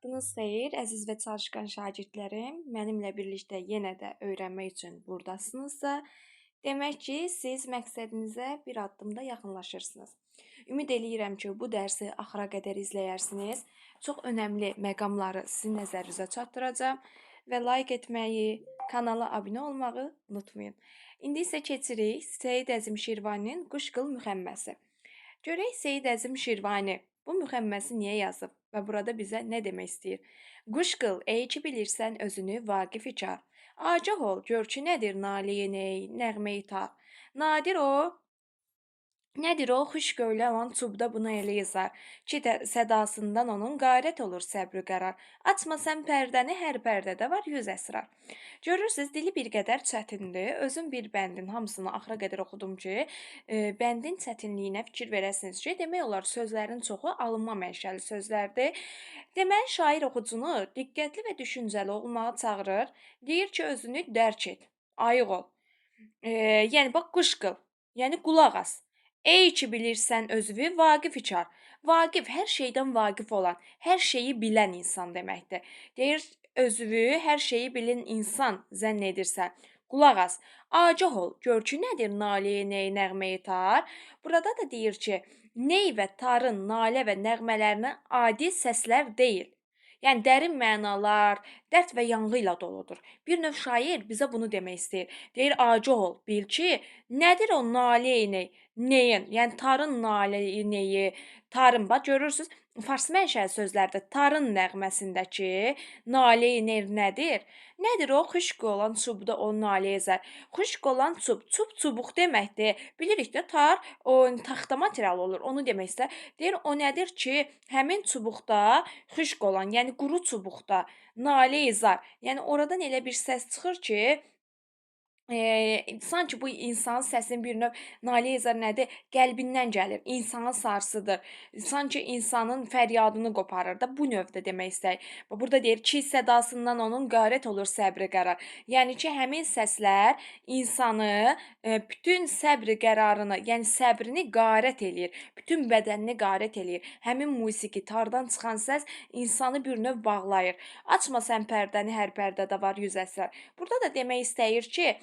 Vaxtınız xeyir, əziz və çalışqan şagirdlərim. Mənimlə birlikdə yenə də öyrənmək üçün burdasınızsa, demək ki, siz məqsədinizə bir addım da yaxınlaşırsınız. Ümid eləyirəm ki, bu dərsi axıra qədər izləyərsiniz. Çox önəmli məqamları sizin nəzərinizə çatdıracağam və like etməyi, kanala abunə olmağı unutmayın. İndi isə keçirik Seyid Əzim Şirvaninin Quşqıl müxəmməsi. Görək Seyid Əzim Şirvani bu müxəmməsi niyə yazıb və burada bizə nə demək istəyir? Quşqıl, ey ki bilirsən özünü vaqif içar. Agah ol, gör ki nədir naliyi ney, nəğməyi tar. Nadir o, nədir o xüşk öylə olan çubda buna elə yazar ki sədasından onun qarət olur səbr qərar. Açma sən pərdəni, hər pərdədə var 100 əsrar. Görürsüz, dili bir qədər çətindir. Özüm bir bəndin hamısını axıra qədər oxudum ki, bəndin çətinliyinə fikir verəsiniz ki, demək olar sözlərin çoxu alınma mənşəli sözlərdir. Deməli, şair oxucunu diqqətli və düşüncəli olmağa çağırır. Deyir ki, özünü dərk et, ayıq ol. Yəni, bax, qışqıl, yəni qulaq as. Ey ki bilirsən özünü vaqif içar. Vaqif, hər şeydən vaqif olan, hər şeyi bilən insan deməkdir. Deyir, özünü hər şeyi bilən insan zənn edirsən. Qulaq as, agah ol, gör ki nədir naliyə, ney, nəğməyi tar. Burada da deyir ki, ney və tarın nalə və nəğmələrinə adi səslər deyil. Yəni, dərin mənalar, dərd və yanğı ilə doludur. Bir növ şair bizə bunu demək istəyir. Deyir, agah ol, bil ki, nədir o naliyə, ney, neyin, yəni tarın naliyə, neyi, tarın, bax, görürsünüz, fars mənşəli sözlərdə tarın nəğməsindəki naliyə, ney nədir? Nədir o? Xüşk olan çubda o naliyə zər. Xüşk olan çub, çub çubuq deməkdir. Bilirik də tar o taxta material olur, onu demək istər. Deyir, o nədir ki, həmin çubuqda xüşk olan, yəni quru çubuqda naliyə zar. Yəni oradan elə bir səs çıxır ki, sanki bu insanın səsinin bir növ naliyə zar nədir? Qəlbindən gəlir, insanı sarsıdır. Sanki insanın fəryadını qoparır da, bu növdə demək istəyir. Burada deyir ki, sədasından onun qarət olur səbri qərar. Yəni ki, həmin səslər insanı bütün səbri qərarını, yəni səbrini qarət eləyir, bütün bədənini qarət eləyir. Həmin musiqi, tardan çıxan səs insanı bir növ bağlayır. Açma sən pərdəni, hər pərdədə var 100 əsrar. Burada da demək istəyir ki,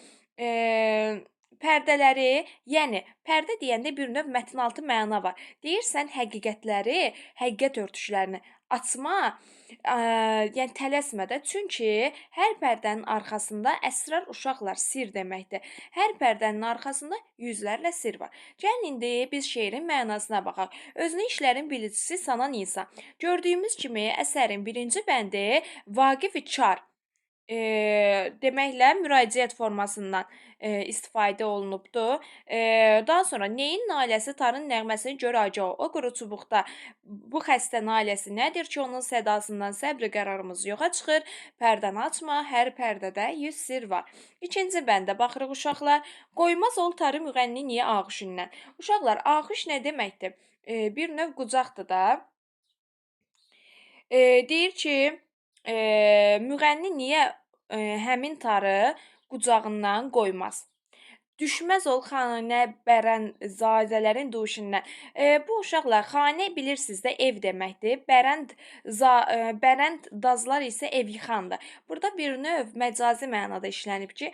pərdələri, yəni pərdə deyəndə bir növ mətnaltı məna var. Deyirsən həqiqətləri, həqiqət örtüşlərini açma, yəni tələsmə də. Çünki hər pərdənin arxasında əsrar uşaqlar sir deməkdir. Hər pərdənin arxasında yüzlərlə sir var. Gəlin indi biz şeirin mənasına baxaq. Özünü işlərin bilicisi sanan insan. Gördüyümüz kimi əsərin birinci bəndi Vaqif Çar deməklə müraciət formasından istifadə olunubdur. Daha sonra neyin naləsi tarın nəğməsini gör agah ol. O quru çubuqda bu xəstə naləsi nədir ki, onun sədasından səbri qərarımız yoxa çıxır. Pərdəni açma, hər pərdədə 100 sir var. İkinci bəndə baxırıq uşaqlar. Qoymaz ol tarı müğənni niyə ağuşündən? Uşaqlar, ağuş nə deməkdir? Bir növ qucaqdır da. Deyir ki, müğənni niyə həmin tarı qucağından qoymaz? Düşməz ol xanə bərən zadələrin duşundan. Bu uşaqlar, xanə bilirsiniz də ev deməkdir. Bərənd dazlar isə ev yıxandır. Burada bir növ məcazi mənada işlənib ki,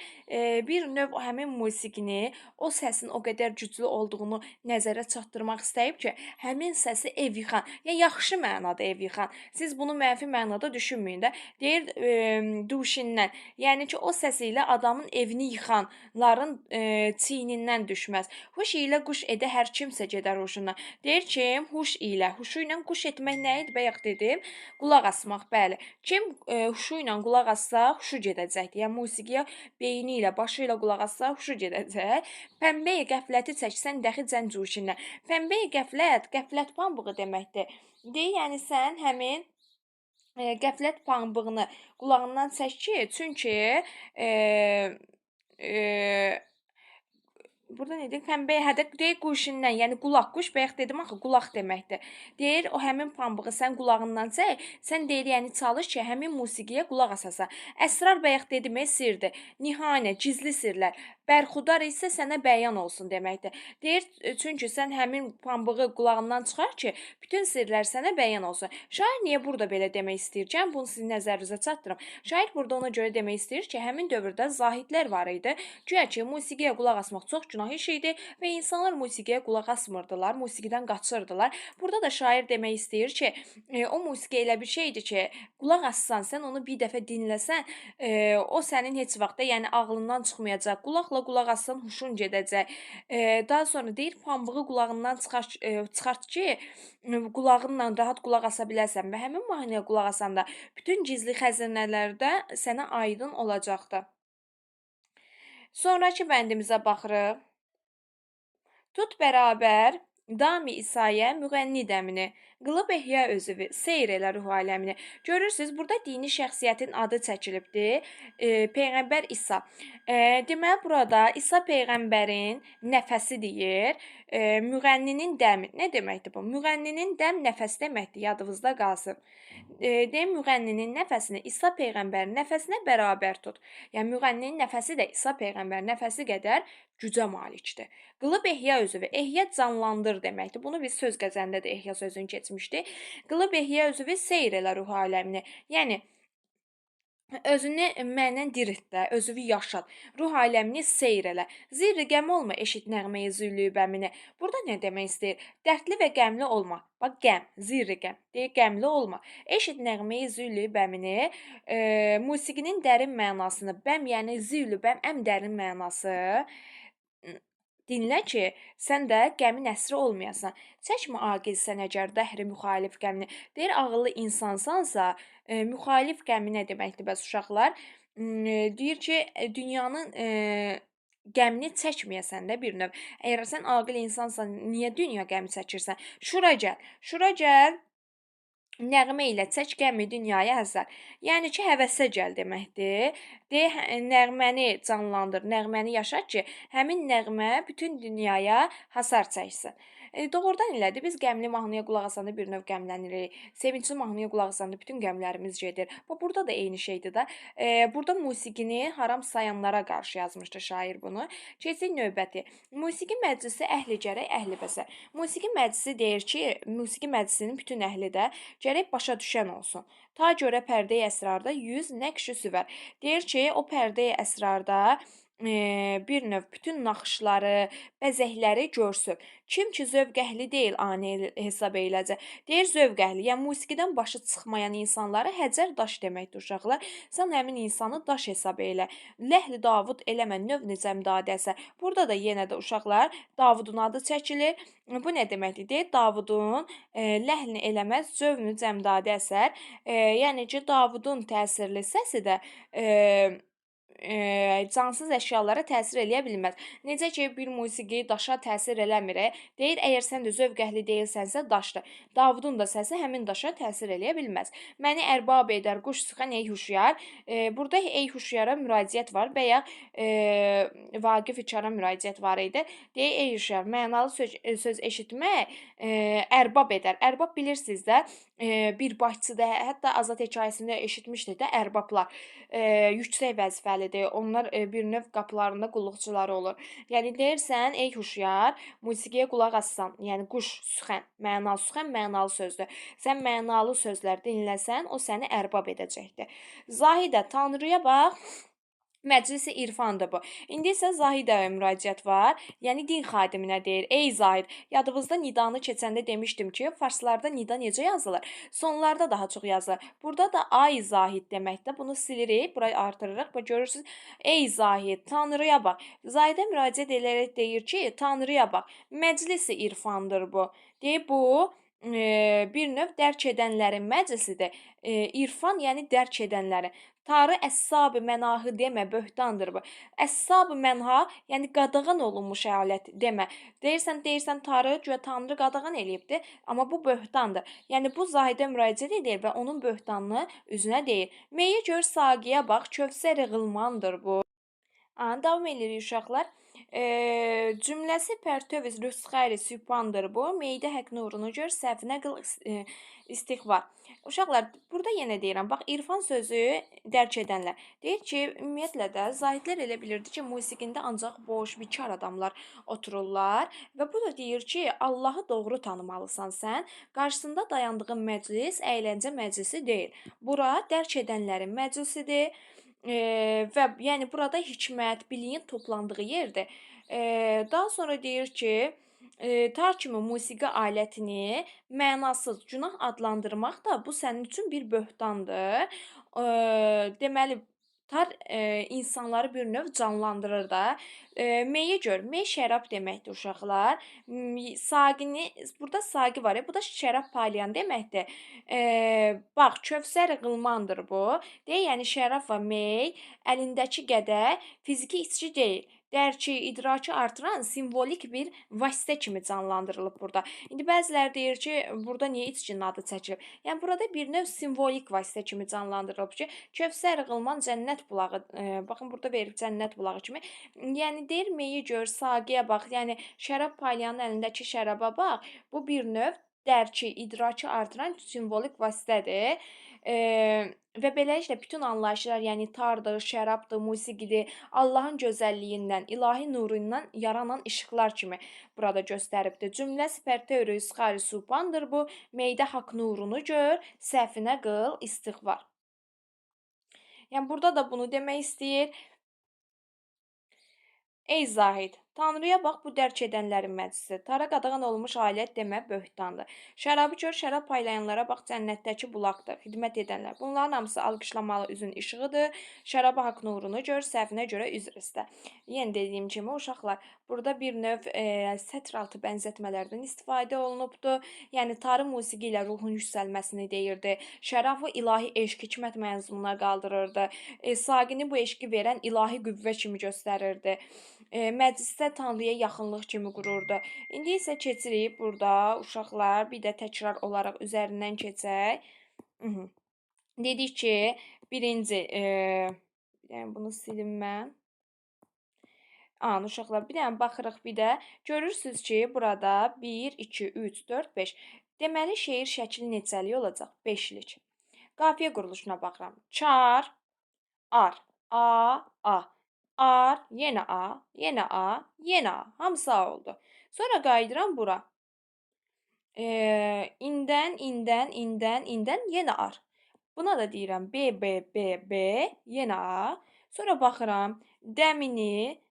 bir növ həmin musiqini, o səsin o qədər güclü olduğunu nəzərə çatdırmaq istəyib ki, həmin səsi ev yıxan, yəni yaxşı mənada ev yıxan. Siz bunu mənfi mənada düşünməyin də. Deyir, duşindən, yəni ki, o səsi ilə adamın evini yıxanların çiynindən düşməz. Huş ilə quş edə hər kimsə gedər huşuna. Deyir ki, huş ilə, huşu ilə quş etmək nə idi? Bayaq dedim, qulaq asmaq, bəli. Kim huşu ilə qulaq assa, huşu gedəcəkdir. Yəni, musiqiyə beyni ilə, başı ilə qulaq assa, huşu gedəcək. Pəmbəyi qəfləti çəksən dəxi cəncuşindən. Pəmbəyi qəflət, qəflət pambığı deməkdir. Deyir, yəni sən həmin qəflət pambığını qulağından çək ki, çünki Burada nə deyir? Pəmbəyə hədə deyir quşindən, yəni qulaq, quş bayaq dedim axı qulaq deməkdir. Deyir o həmin pambığı sən qulağından çək, sən deyir yəni çalış ki, həmin musiqiyə qulaq asasan. Əsrar bayaq dedim, sirdir. Nihanə, gizli sirlər. Bərxudar isə sənə bəyan olsun deməkdir. Deyir, çünki sən həmin pambığı qulağından çıxar ki, bütün sirlər sənə bəyan olsun. Şair niyə burada belə demək istəyir? Gəlin bunu sizin nəzərinizə çatdırım. Şair burada ona görə demək istəyir ki, həmin dövrdə zahidlər var idi. Güya ki, musiqiyə qulaq asmaq çox günah iş idi və insanlar musiqiyə qulaq asmırdılar, musiqidən qaçırdılar. Burada da şair demək istəyir ki, o musiqi elə bir şeydir ki, qulaq assan, sən onu bir dəfə dinləsən, o sənin heç vaxt da, yəni ağlından çıxmayacaq. Qulaqla qulaq assan huşun gedəcək. Daha sonra deyir, pambığı qulağından çıxart ki, qulağınla rahat qulaq asa biləsən və həmin mahnıya qulaq asanda bütün gizli xəzinələrdə sənə aydın olacaqdır. Sonrakı bəndimizə baxırıq. Tut bərabər dami İsa'ya müğənni dəmini, qılıb ehya özüvü, seyr elə ruh aləmini. Görürsünüz, burada dini şəxsiyyətin adı çəkilibdir. Peyğəmbər İsa. Deməli, burada İsa Peyğəmbərin nəfəsi deyir. Müğənninin dəmi. Nə deməkdir bu? Müğənninin dəm nəfəsi deməkdir, yadınızda qalsın. Deyir, müğənninin nəfəsini İsa Peyğəmbərin nəfəsinə bərabər tut. Yəni, müğənninin nəfəsi də İsa Peyğəmbərin nəfəsi qədər gücə malikdir. Qılıb ehya özüvü. Ehya canlandır deməkdir. Bunu biz söz qəzəndə də ehya sözünü keçmişdik. Qılıb ehya özüvü seyr elə ruh aləmini. Yəni, özünü mənən dirilt də, özünü yaşat. Ruh aləmini seyr elə. Zirri qəm olma, eşit nəğməyi zülübəmini. Burada nə demək istəyir? Dərdli və qəmli olma. Bax, qəm, zirri qəm. Deyir, qəmli olma. Eşit nəğməyi zülübəmini, musiqinin dərin mənasını, bəm, yəni zülübəm, ən dərin mənası. Dinlə ki, sən də qəmin əsri olmayasan. Çəkmə aqil sən əgər dəhri müxalif qəmini. Deyir, ağıllı insansansa, müxalif qəmi nə deməkdir bəs uşaqlar? Deyir ki, dünyanın qəmini çəkməyəsən də bir növ. Əgər sən aqil insansan, niyə dünya qəmi çəkirsən? Şura gəl, şura gəl. Nəğmə ilə çək qəmi dünyaya həsər. Yəni ki, həvəsə gəl deməkdir. Deyir, nəğməni canlandır, nəğməni yaşat ki, həmin nəğmə bütün dünyaya hasar çəksin. Doğrudan elədir. Biz qəmli mahnıya qulaq asanda bir növ qəmlənirik. Sevincli mahnıya qulaq asanda bütün qəmlərimiz gedir. Bax, burada da eyni şeydir də. Burada musiqini haram sayanlara qarşı yazmışdı şair bunu. Keçək növbəti. Musiqi məclisi əhli gərək əhli bəsər. Musiqi məclisi deyir ki, musiqi məclisinin bütün əhli də gərək başa düşən olsun. Ta görə pərdə-i əsrarda 100 nəqş-ü süvər. Deyir ki, o pərdə-i əsrarda bir növ bütün naxışları, bəzəkləri görsün. Kim ki zövq əhli deyil, ani hesab eyləcək. Deyir zövq əhli, yəni musiqidən başı çıxmayan insanları həcər daş deməkdir uşaqlar. Sən həmin insanı daş hesab eylə. Ləhli Davud eləmə növ nizəmdadəsə. Burada da yenə də uşaqlar Davudun adı çəkilir. Bu nə deməkdir? Deyir Davudun ləhlini eləməz zövnü cəmdadə əsər. Yəni ki, Davudun təsirli səsi də cansız əşyalara təsir eləyə bilməz. Necə ki, bir musiqi daşa təsir eləmir. Deyir, əgər sən də zövq əhli deyilsənsə, daşdır. Davudun da səsi həmin daşa təsir eləyə bilməz. Məni ərbab edər, quş sıxan ey huşyar. Burada ey huşyara müraciət var. Bayaq Vaqif İçara müraciət var idi. Deyir, ey huşyar, mənalı söz eşitmək ərbab edər. Ərbab bilirsiniz də, bir başçıda, hətta Azad hekayəsində eşitmişdik də, ərbablar yüksək vəzifəlidir. Onlar bir növ qapılarında qulluqçuları olur. Yəni deyirsən, ey huşyar, musiqiyə qulaq assan, yəni quş, süxən, mənalı, süxən mənalı sözdür. Sən mənalı sözlər dinləsən, o səni ərbab edəcəkdir. Zahidə, Tanrıya bax, məclisi irfandır bu. İndi isə Zahidəyə müraciət var. Yəni din xadiminə deyir: "Ey Zahid, yadınızda nidanı keçəndə demişdim ki, farslarda nida necə yazılır? Sonlarda daha çox yazılır. Burada da ay Zahid deməkdir. Bunu silirik, burayı artırırıq. Bax görürsüz, ey Zahid, Tanrıya bax. Zahidə müraciət edərək deyir ki, Tanrıya bax. Məclisi irfandır bu. Deyir bu bir növ dərk edənlərin məclisidir. İrfan, yəni dərk edənlərin. Tarı əssab-ı mənahı demə, böhtandır bu. Əssab-ı mənha, yəni qadağan olunmuş alət demə. Deyirsən tarı, güya Tanrı qadağan eləyibdir, amma bu böhtandır. Yəni bu Zahidə müraciət edir və onun böhtanını üzünə deyir. Meyi gör saqiyə bax, Kövsər-i qılmandır bu. Davam edirik uşaqlar. Cümləsi pərtöv rüsxəri sübhandır bu. Meydə həq nurunu gör, səhvinə qıl istiğfar. Uşaqlar, burada yenə deyirəm, bax, irfan sözü dərk edənlər. Deyir ki, ümumiyyətlə də zahidlər elə bilirdi ki, musiqində ancaq boş, bikar adamlar otururlar və bu da deyir ki, Allahı doğru tanımalısan sən. Qarşısında dayandığın məclis əyləncə məclisi deyil. Bura dərk edənlərin məclisidir. Və yəni burada hikmət, biliyin toplandığı yerdir. Daha sonra deyir ki, tar kimi musiqi alətini mənasız günah adlandırmaq da bu sənin üçün bir böhtandır. Deməli, tar insanları bir növ canlandırır da. Meyi gör. Mey şərab deməkdir uşaqlar. Saqini, burada saqi var. Bu da şərab paylayan deməkdir. Bax, Kövsər qılmandır bu. Deyir, yəni şərab və mey əlindəki qədər fiziki içki deyil. Dərki, idraki artıran simvolik bir vasitə kimi canlandırılıb burada. İndi bəziləri deyir ki, burada niyə içkinin adı çəkilib? Yəni burada bir növ simvolik vasitə kimi canlandırılıb ki, Kövsər qılman cənnət bulağı, baxın burada verib cənnət bulağı kimi. Yəni deyir, meyi gör, saqiyə bax, yəni şərab paylayanın əlindəki şəraba bax. Bu bir növ dərki, idraki artıran simvolik vasitədir. Və beləliklə bütün anlayışlar, yəni tardır, şərabdır, musiqidir, Allahın gözəlliyindən, ilahi nurundan yaranan işıqlar kimi burada göstəribdir. Cümlə pərtəvrü isxari subandır bu. Meydə haqq nurunu gör, səhvinə qıl istiğfar. Yəni burada da bunu demək istəyir. Ey zahid, Tanrıya bax, bu dərk edənlərin məclisi. Tara qadağan olunmuş alət demə böhtandır. Şərabı gör, şərab paylayanlara bax, cənnətdəki bulaqdır. Xidmət edənlər. Bunların hamısı alqışlamalı üzün işığıdır. Şəraba haqq nurunu gör, səhvinə görə üzr istə. Yenə dediyim kimi uşaqlar, burada bir növ sətr altı bənzətmələrdən istifadə olunubdur. Yəni tarı musiqi ilə ruhun yüksəlməsini deyirdi. Şərabı ilahi eşq, hikmət mənzumuna qaldırırdı. Saqini bu eşqi verən ilahi qüvvə kimi göstərirdi. Məclisdə Tanrıya yaxınlıq kimi qururdu. İndi isə keçirik burada uşaqlar, bir də təkrar olaraq üzərindən keçək. Dedik ki, birinci, yəni bunu silim mən. Uşaqlar, bir dənə baxırıq bir də. Görürsünüz ki, burada 1, 2, 3, 4, 5. Deməli, şeir şəkli neçəlik olacaq? 5-lik. Qafiyə quruluşuna baxıram. Çar, ar, a, a. Ar, yenə A, yenə A, yenə A. Hamısı A oldu. Sonra qayıdıram bura. İndən, indən, indən, indən, yenə ar. Buna da deyirəm B, B, B, B, yenə A. Sonra baxıram dəmini,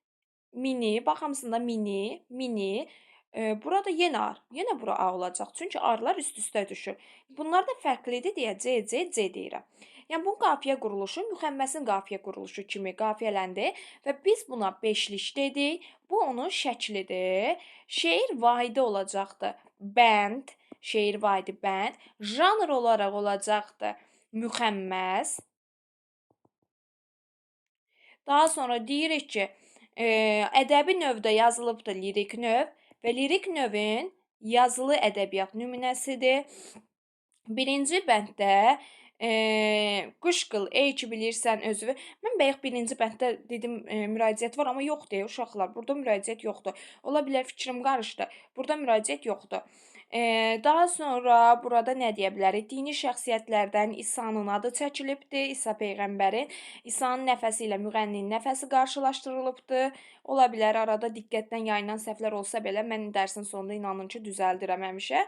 mini, bax hamısında mini, mini. Burada yenə ar. Yenə bura A olacaq. Çünki arlar üst-üstə düşür. Bunlar da fərqlidir deyə C, C, C deyirəm. Yəni, bu qafiyə quruluşu müxəmməsin qafiyə quruluşu kimi qafiyələndi və biz buna beşlik dedik. Bu onun şəklidir. Şeir vahidi olacaqdır. Bənd, şeir vahidi bənd. Janr olaraq olacaqdır müxəmməs. Daha sonra deyirik ki, ədəbi növdə yazılıbdır lirik növ və lirik növün yazılı ədəbiyyat nümunəsidir. Birinci bənddə qışqıl, ey ki bilirsən özünü. Mən bayaq birinci bənddə dedim müraciət var, amma yoxdur uşaqlar. Burada müraciət yoxdur. Ola bilər fikrim qarışdı. Burada müraciət yoxdur. Daha sonra burada nə deyə bilərik? Dini şəxsiyyətlərdən İsa'nın adı çəkilibdir. İsa peyğəmbərin. İsa'nın nəfəsi ilə müğənninin nəfəsi qarşılaşdırılıbdır. Ola bilər arada diqqətdən yayılan səhvlər olsa belə mən dərsin sonunda inanın ki düzəldirəm həmişə.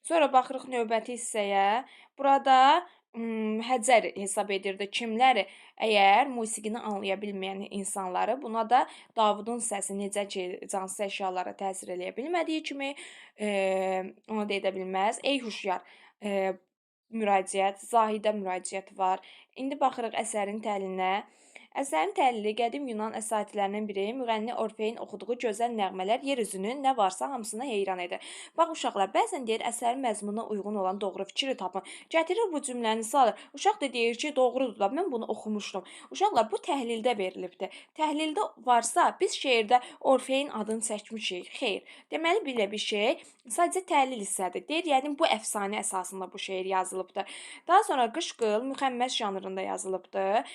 Sonra baxırıq növbəti hissəyə. Burada həcər hesab edirdi kimləri? Əgər musiqini anlaya bilməyən insanları, buna da Davudun səsi necə ki cansız əşyalara təsir eləyə bilmədiyi kimi ona da edə bilməz. Ey huşyar, müraciət, zahidə müraciət var. İndi baxırıq əsərin təhlilinə. Əsərin təhlili qədim Yunan əsatirlərindən biri müğənni Orfeyin oxuduğu gözəl nəğmələr yer üzünün nə varsa hamısını heyran edir. Bax uşaqlar, bəzən deyir əsərin məzmununa uyğun olan doğru fikri tapın. Gətirir bu cümləni salır. Uşaq da deyir ki, doğrudur da, mən bunu oxumuşdum. Uşaqlar, bu təhlildə verilibdir. Təhlildə varsa biz şeirdə Orfeyin adını çəkmişik. Xeyr. Deməli belə bir şey sadəcə təhlil hissədir. Deyir, yəni bu əfsanə əsasında bu şeir yazılıbdır. Daha sonra qışqıl müxəmməs janrında yazılıbdır.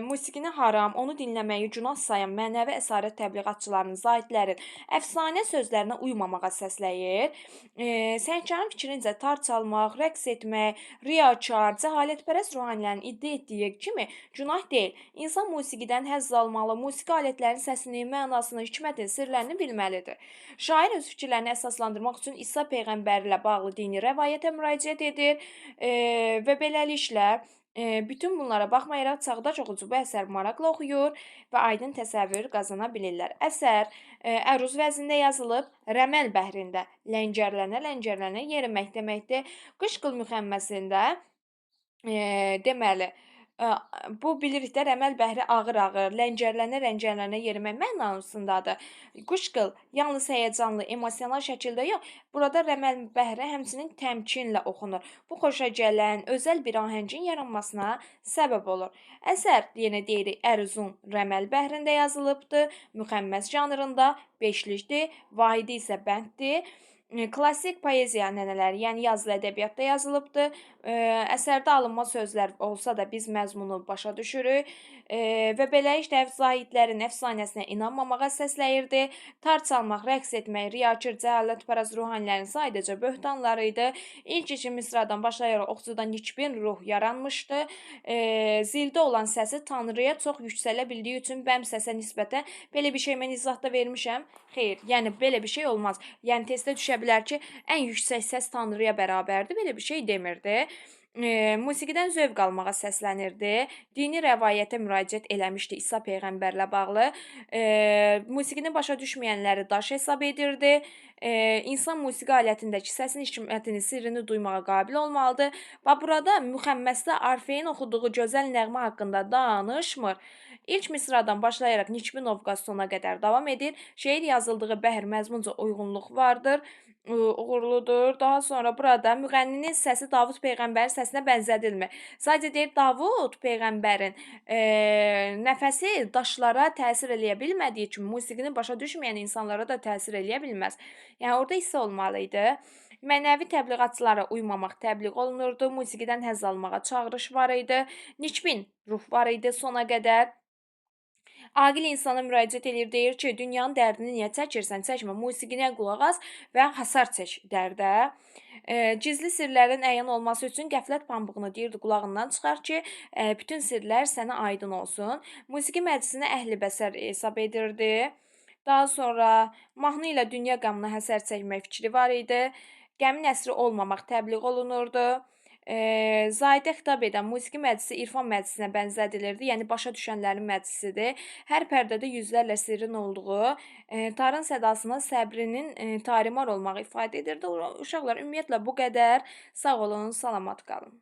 Musiqinin Musiqini haram, onu dinləməyi günah sayan mənəvi əsarət təbliğatçılarının, zahidlərin əfsanə sözlərinə uymamağa səsləyir. Sənətkarın fikrincə tar çalmaq, rəqs etmək, riyakar, cəhalətpərəst ruhanilərin iddia etdiyi kimi günah deyil. İnsan musiqidən həzz almalı, musiqi alətlərinin səsini, mənasını, hikmətin, sirlərini bilməlidir. Şair öz fikirlərini əsaslandırmaq üçün İsa peyğəmbərlə bağlı dini rəvayətə müraciət edir və beləliklə bütün bunlara baxmayaraq çağdaş oxucu bu əsəri maraqla oxuyur və aydın təsəvvür qazana bilirlər. Əsər əruz vəznində yazılıb, rəməl bəhrində ləngərlənə-ləngərlənə yerimək deməkdir. Qışqıl müxəmməsində deməli, bu bilirik də rəməl bəhri ağır-ağır, ləngərlənə-ləngərlənə yerimək mənasındadır. Qışqıl yalnız həyəcanlı, emosional şəkildə yox, burada rəməl bəhri həmçinin təmkinlə oxunur. Bu xoşagələn, özəl bir ahəngin yaranmasına səbəb olur. Əsər, yenə deyirik, əruzun rəməl bəhrində yazılıbdır, müxəmməs janrında beşlikdir, vahidi isə bənddir. Klassik poeziya ənənələri, yəni yazılı ədəbiyyatda yazılıbdır. Əsərdə alınma sözlər olsa da biz məzmunu başa düşürük və beləliklə zahidlərin əfsanəsinə inanmamağa səsləyirdi. Tar çalmaq, rəqs etmək, riyakar, cəhalətpərəst ruhanilərin sadəcə böhtanları idi. İlk iki misradan başlayaraq oxucuda nikbin ruh yaranmışdı. Zildə olan səsi Tanrıya çox yüksələ bildiyi üçün bəm səsə nisbətən belə bir şey mən izahda vermişəm. Xeyr, yəni belə bir şey olmaz. Yəni testə düşə bilər ki, ən yüksək səs Tanrıya bərabərdir, belə bir şey demirdi. Musiqidən zövq almağa səslənirdi. Dini rəvayətə müraciət eləmişdi İsa peyğəmbərlə bağlı. Musiqini başa düşməyənləri daş hesab edirdi. İnsan musiqi alətindəki səsin hikmətini, sirrini duymağa qabil olmalıdır. Bax, burada müxəmməsdə Arfeyin oxuduğu gözəl nəğmə haqqında danışmır. İlk misradan başlayaraq nikbin ovqat sona qədər davam edir. Şeir yazıldığı bəhr məzmunca uyğunluq vardır, uğurludur. Daha sonra burada müğənninin səsi Davud peyğəmbərin səsinə bənzədilmir. Sadəcə deyir, Davud peyğəmbərin nəfəsi daşlara təsir eləyə bilmədiyi kimi musiqini başa düşməyən insanlara da təsir eləyə bilməz. Yəni orada hissə olmalı idi. Mənəvi təbliğatçılara uymamaq təbliğ olunurdu. Musiqidən həzz almağa çağırış var idi. Nikbin ruh var idi sona qədər. Aqil insana müraciət edir, deyir ki, dünyanın dərdini niyə çəkirsən, çəkmə, musiqinə qulaq as və hasar çək dərdə. Gizli sirlərin əyan olması üçün qəflət pambığını deyirdi, qulağından çıxar ki, bütün sirlər sənə aydın olsun. Musiqi məclisinə əhli bəsər hesab edirdi. Daha sonra mahnı ilə dünya qəmına həsər çəkmək fikri var idi. Qəmin əsri olmamaq təbliğ olunurdu. Zahidə xitab edən musiqi məclisi irfan məclisinə bənzədilirdi, yəni başa düşənlərin məclisidir. Hər pərdədə yüzlərlə sirrin olduğu, tarın sədasına səbrinin tarimar olmağı ifadə edirdi. Uşaqlar, ümumiyyətlə bu qədər. Sağ olun, salamat qalın.